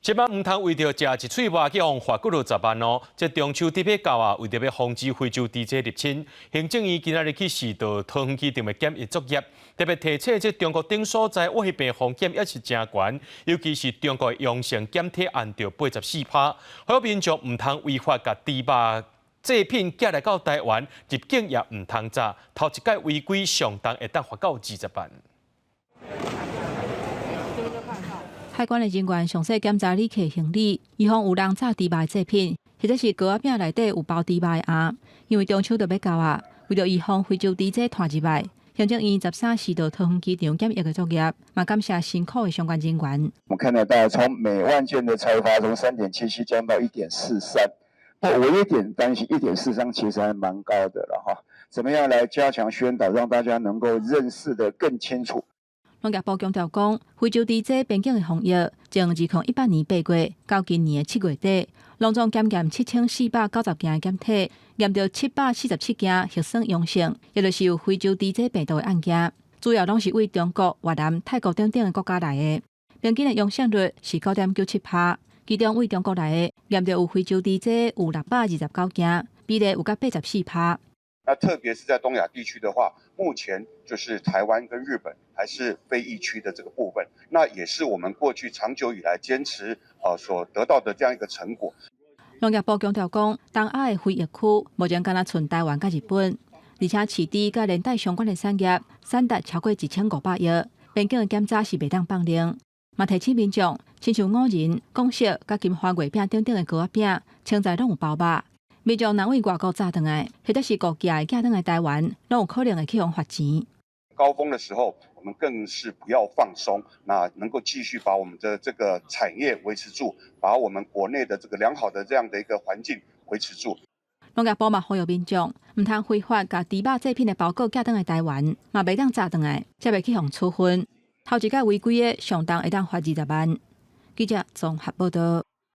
這擺毋通為著食一喙肉去予罰幾落十萬哦！這中秋節欲到啊，為著欲防止非洲豬瘟入侵，行政院今仔日去視導桃園機場的檢疫作業，特別提醒這中國等所在挖彼病風險也是誠懸，尤其是中國陽性檢體按著84趴，呼籲民眾毋通違法共豬肉製品寄來到台灣，入境也毋通炸，頭一擺違規上重會當罰到20萬。海關的人員詳細檢查旅客行李，以防有人炸豬肉製品，或者是糕仔餅內底有包豬肉的餡。因為中秋就欲到啊，為著預防非洲豬瘟傳入來，行政院13視導桃園機場檢疫的作業，嘛感謝辛苦的相關人員。我們看得到，從每萬件的採罰從3.77降到1.43，不過我有點擔心，1.43其實還蠻高的了哈。怎麼樣來加強宣導，讓大家能夠認識得更清楚？農業部強調講，非洲豬瘟邊境的防疫，從2018年8月到今年的7月底，攏總檢驗7490件的檢體，驗著747件核酸陽性，也就是有非洲豬瘟病毒的案件，主要攏是對中國、越南、泰國等等的國家來的。平均的陽性率是9.97趴，其中對中國來的驗著有非洲豬瘟有629件，比例有甲84趴。那特別是在東亞地區的話，目前就是台灣跟日本還是非疫區的這個部分，那也是我們過去長久以來堅持啊所得到的這樣一個成果。農業部強調講，東亞的非疫區目前敢若賰台灣佮日本，而且飼豬佮連帶相關的產業產值超過1500億，邊境的檢查是袂當放任。嘛提醒民眾，親像五仁、廣式佮金華月餅等等的糕仔餅，潛在攏有包肉。民眾若對外國炸轉來，或者是誤寄的寄轉來台灣，攏有可能會去予罰錢。高峰的時候，我們更是不要放鬆，那能夠繼續把我們的這個產業維持住，把我們國內的這個良好的這樣的一個環境維持住。農業部嘛呼籲民眾，毋通非法共豬肉製品的包裹寄轉來台灣，嘛袂當炸轉來，才袂去予處分。頭一擺違規的，上重會當罰20萬。記者綜合報道。